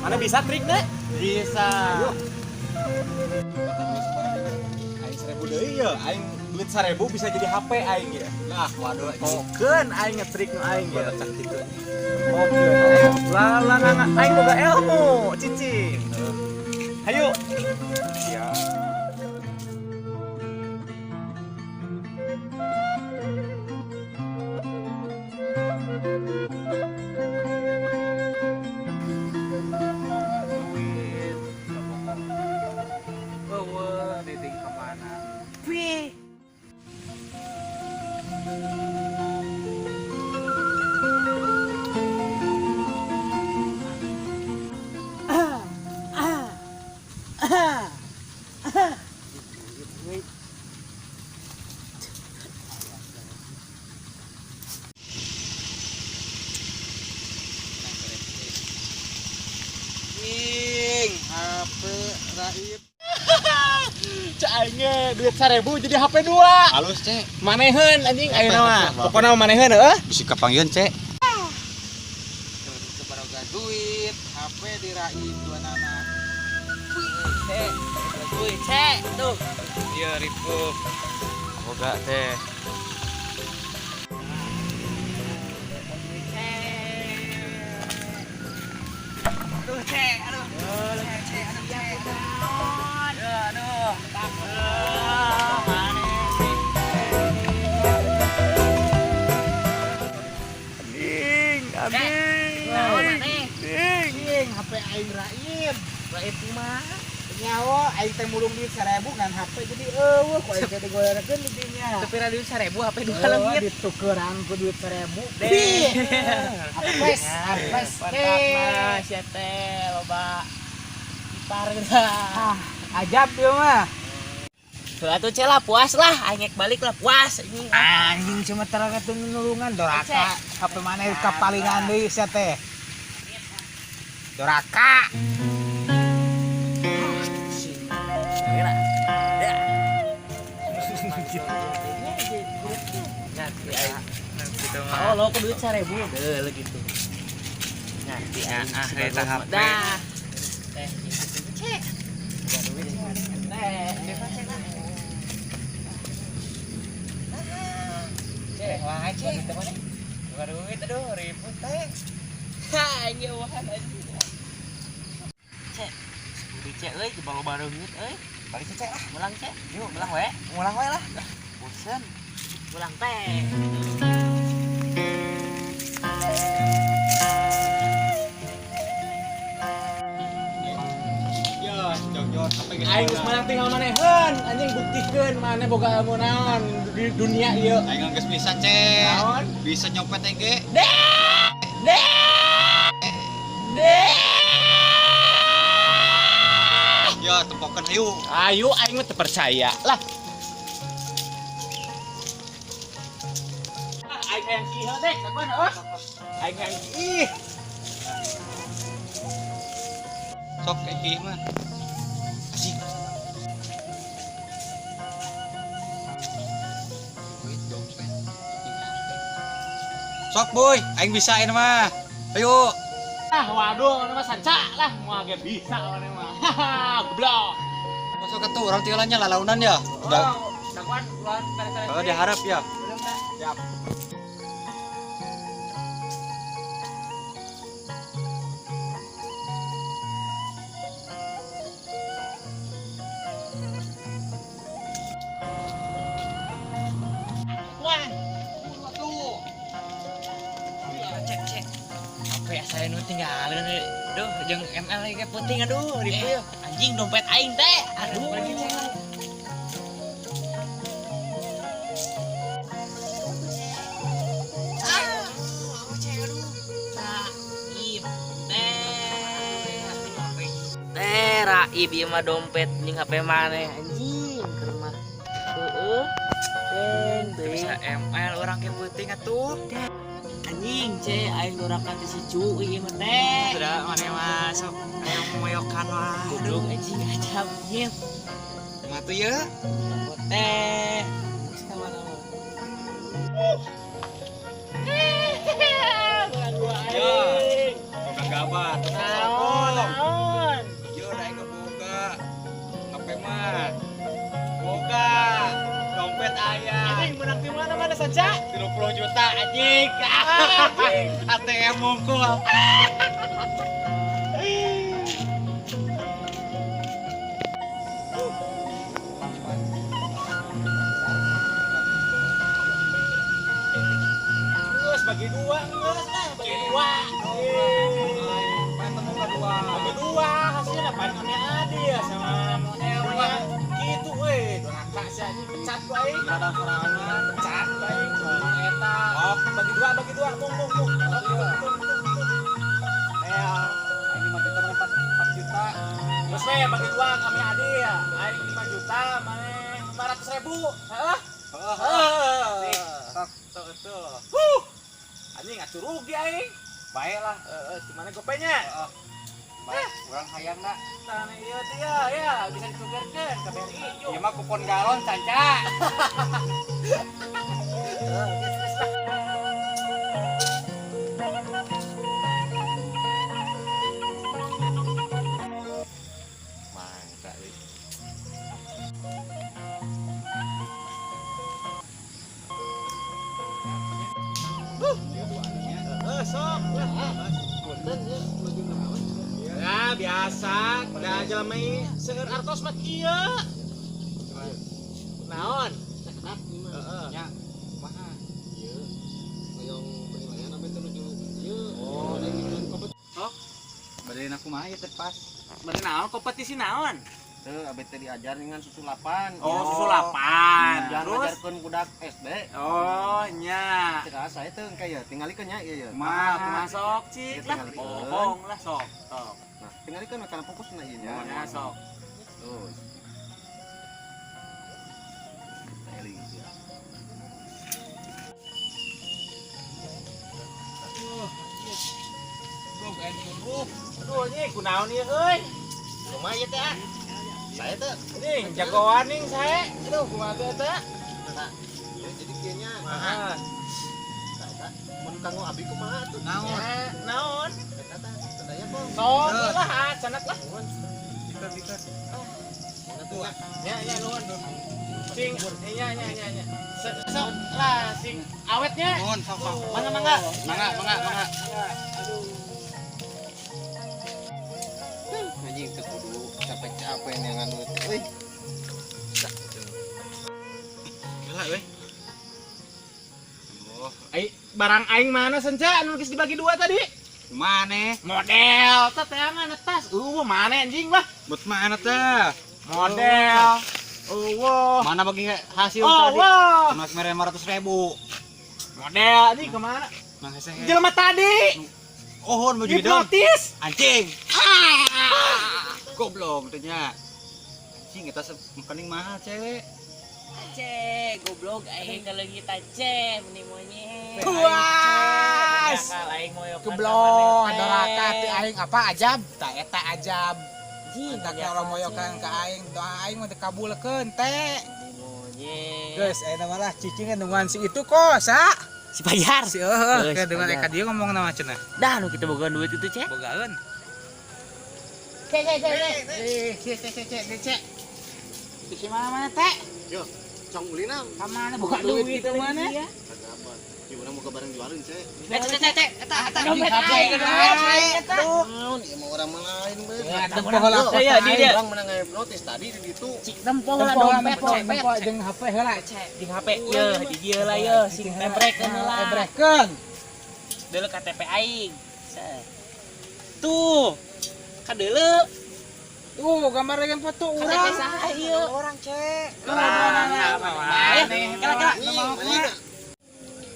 Mana bisa triknya? Bisa. Ayo. Aing 1000 deui ya, aing duit 1000 bisa jadi HP aing ya. Nah, waduh. Pokeun aing ngetrik nu aing ya. Cak gitu. Pokeun. Lah lah lah aing boga ilmu, cicing. Hayu. Ya. Duit. Eueuh, diting kemana? Wih. Ing, HP raib. Cak aing ge duit 1000 jadi HP 2. Halus, Cek. Maneheun anjing ayeuna mah. Pokona mah maneheun heuh. Bisi kapangieun, Cek. Teu baroga duit, HP diraib dua nana. Cek, duit cek tuh. Iya, ribu. Boga teh. Duit cek. Aduh cek, aduh. Cek, cek, aduh cek. Aduh, aduh. Aduh, mana sih? Anjing, anjing. Naon maneh? Anjing. Ing, HP aing raib. Raib kumaha? Nyawa aing teh mulung duit 1000 ngan HP jadi eueuh ku aing teh digolerekeun di dinya. Tapi radio 1000 HP dua Eueuh, leungit. ditukeran ku duit 1000. Deh. Apes, apes Mantap mah sia teh loba ipar geura. Ah, ajab ieu mah. Tuh atuh cek lah puas lah, aing ek balik lah puas anjing. Anjing cuma terang itu nulungan doraka. HP mana kapalingan deui sia teh. Doraka. Kira. Ya. Ngerti aing. Oh, lo aku duit 1000 deh gitu. Ngerti aing. Ah, eta HP. Dah. Teh, cek. Boga duit teh. Cek lah. Cek, wah cek. Boga duit aduh ribut teh. Ha, anjing wahan anjing. Cek. Sepuluh cek euy, loba duit euy. Balik cek lah. Mulang cek. Yuk, mulang we. Ngulang we lah. Bosen. Mulang teh. Ya, jong-jong HP geus. Aing geus menang tinggal maneheun, anjing buktikeun maneh boga ilmu naon di dunia ieu. Aing geus bisa, Cek. Naon? Bisa nyopet aing ge. Ya, tempokeun hayu. Ayo aing mah teu percaya lah. Ah, aing hayang kieu deh, kapan heuh? Aing hayang ih. Sok kayak kieu mah. Asik. Duit dompet. Sok boy, aing bisa ini mah. Ayo. Ah, waduh, mana mah sanca lah, moal ge bisa mana mah. Haha, goblok. Masuk ke tuh orang tinggalannya lalaunan ya. Udah. Oh, dakuan keluar tarik-tarik. Kalau diharap ya. Belum dah. Siap. Wan. Cek cek. HP saya nu tinggalin. Duh, jeung ML lagi kayak penting aduh, ribu ya. Anjing dompet aing teh. Aduh. Teh raib ieu mah dompet jeung HP maneh anjing keur mah. Heeh. Teng Bisa ML orang ke penting atuh. Anjing ce aing dorakan teh si cu ieu mah teh. Sudah mana mah sok aya moyokan wah. Goblok anjing ajab nyet. Mah tuh ya. Teh. Geus ka mana mah. Ya. Bukan gabar. Naon, naon. Sanca? 30 juta anjing. ATM mungkul. Geus bagi dua, geus lah bagi dua. Bagi dua hasilnya paling ame adil sama modelnya. Gitu euy, durhaka sia anjing pecat ku aing. Ada sorangan. Pecat ku aing sorangan eta. Oh, bagi dua, mung mung mung. Mel, aing 5 juta mana 4 juta. Geus we bagi dua kami adil. Aing 5 juta, maneh 500 ribu. Heeh. Heeh. Tok tok itu. Huh. Anjing atuh rugi aing. Bae lah. Heeh, gimana gopenya? Heeh. Bae, urang hayang da. Tanah ieu teh ya, ya bisa ditukerkeun ke BRI. Yuk. Ieu mah kupon galon canca. Heeh, geus geus lah. Mangga euy. Heeh, sok lah. Punten ya, nuju naon? Ya biasa, da jelema seueur artos mah kieu. Naon? Sakedap ieu mah. Heeh. Nya, kumaha? Ieu hoyong penilaian abdi teh nuju ieu. Oh. Ada ngikeun kompet. Bade aku mah ieu teh pas. Bari naon kompetisi naon? Teu abdi teh diajar dengan susulapan. Oh, susulapan. Jangan Terus? ngajarkeun budak SD. Oh, nya. Cek saya teh engke ya, tingalikeun nya ieu ya. Kumaha, kumaha sok cik Ieu lah. tingalikeun. Bohong lah sok. Sok. Nah, tingalikeun we kana fokusna ieu nya. Nya sok. Tuh. Eling ya. Aduh, anjing kunaon ieu euy? Kumaha ieu teh? ah? Saya teh Anjing jagoan ning sae. Aduh, kumaha teh eta? Nah, ya, jadi kieu nya. Kumaha? Nah, eta mun kanggo abi kumaha tuh? Naon? Ya, naon? Eta teh sadaya kok. Sok lah, ah, canak lah. Dikar-dikar. Mana tuh? ah? Nya, nya nuhun. Sing, nya nya nya nya. Sok lah sing awetnya. Nuhun, sok sok. Mangga mangga. Mangga, mangga, mangga. Aduh. Anjing teu kudu capek-capek neangan duit. Euy. Gila euy. Oh, Ai, barang aing mana senja anu geus dibagi dua tadi? kumaha? Model teh teangan tas. Mana anjing lah. Buat mana teh? Model. Eueuh. Mana bagi hasil Oh, tadi? wah. Mas mere 500 ribu. Model anjing kemana? Mang hese. Jelema tadi. Oh, hon baju hidung. Hipnotis. Anjing. Goblok teh nya. Anjing eta makaning mahal cewek. Ce, goblok aing kalau kita ce meni monyet. Puas. Aing moyokan Geblok, doraka ti aing apa ajab? Ta eta ajab. Anjing, Tak orang moyokan ka aing, doa aing mah teu kabulkeun teh. Monyet. Geus, ayeuna mah lah cicing nungguan si itu kok, sa. Si bayar. Si heuh, Geus, ke dengan bayar. eka dia ngomong nama cenah. Dah nu kita boga duit itu, Ce. Bogaeun. Ce, ce, ce, ce. Eh, ce ce ce ce ce. Di mana-mana teh? Yo, cong ulina. Ka mana boga duit itu mana? Kagak Ya urang mau ke barang jualin, Cek. Eh, ce, ce, ce, eta, eta dompet HP, aing. dompet. Eta. Naon ieu mah urang mah lain bae. Ya, tempo heula. Ya, ya, di dia. Urang menang notis tadi di ditu. Cik tempo lah Tempo dompet, tempo dompet. tempo jeung HP heula. Jeung HP ye, di dieu lah ye, sing tembrekeun lah. Tembrekeun. Deuleu KTP aing. Set. Tuh. Kadeuleu. Tuh, gambar dengan foto KTP urang. saha ieu? Orang, Cek. Ayo, kela kela.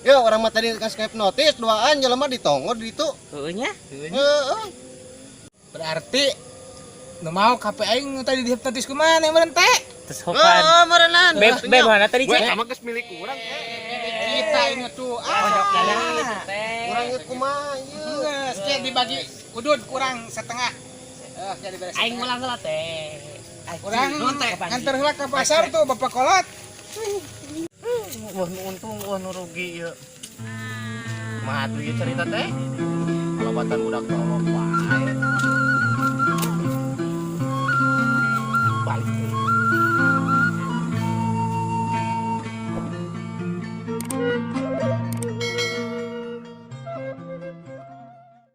Yo, urang mah tadi kasih notis duaan jelema ditonggo di ditu. Heueuh nya. Heeh. Berarti nu mau KP aing nu tadi dihipnotis ku mana meureun teh? Terus sopan. Heeh, meureunan. Be, be mana tadi, Gue Cek? sama geus milik urang, Cek. Kita ini tuh. Ah, Urang ieu kumaha ieu? Geus, Cek dibagi udud kurang setengah. Eh, Cek diberi Aing setengah. ulang heula teh. Urang nganter heula ke pasar tuh Bapak Kolot. Wah, nu untung, wah nu rugi ieu. Kumaha tuh ieu cerita teh? Kalobatan budak tolong wae.